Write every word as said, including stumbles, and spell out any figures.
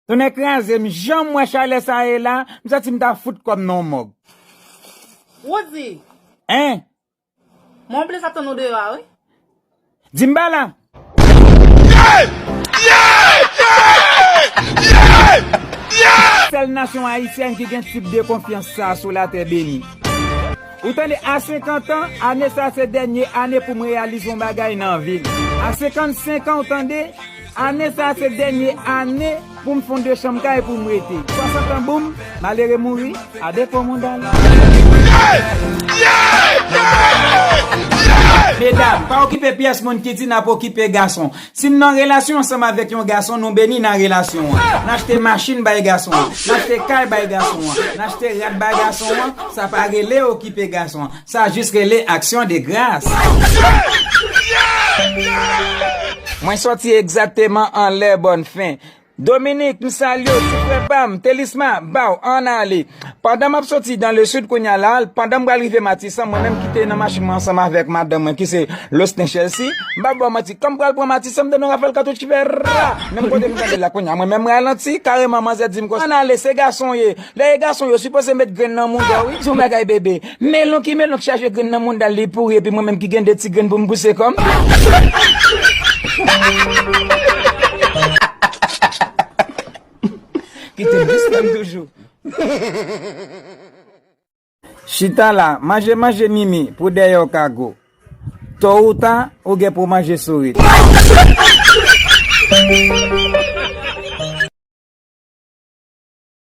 Tonnè kraze m, jan m wè chalè sa ye la, m santi m ta fout kò m nan yon mòg. Wouzi! Hein? Mwen bliye sa tann ou deyò a, wi. Di m ba la. Sèl nasyon ayisyèn ki gen tip de konfyans sa sou latè beni. Ou tande, a senkant an, ane sa se dènye ane pou m reyalize yon bagay nan vi m. A senkannsenk an, ou tande, ane sa se dènye ane pou m fè yon de chanm kay pou m rete. Swasant an boum, malere mouri, a depo mouda l. Medam, pa okipe pyès moun ki di n ap okipe gason. Si n nan relasyon ansanm avèk yon gason, nou beni nan relasyon an. N achte machin bay gason an, n achte kay bay gason an, n achte rad bay gason an, sa pa rele okipe gason an. Sa jis rele aksyon de gras. Mwen sòti egzakteman anlè bòn fen. Dominik, m salye w, ti frè pa m, Telisma, baw, ann ale. Pandan m ap soti dans le sud kounye a la, pandan m pral rive Matisan, mwen menm ki te nan machin mwen ansanm avèk madanm mwen ki se Losten Chelsea, m p ap ba w manti, kan m pral pran Matisan, m tande yon rafal katouch ki fè ra! Menm kote m tande l la kounye a, mwen menm m ralanti, kareman manzè di m konsa, ann ale, se gason w ye. Lè e gason yo sipoze met grenn nan mouda w, wi. Di yon bagay bebe. Melon ki melon k chaje grenn nan mouda l, li pouri, epi mwen menm ki gen de ti grenn pou m pouse kò m. Kite m distann toujou. Chita la, manje manje mimi pou dèyè w ka gwo. To ou ta, ou gen pou manje sourit.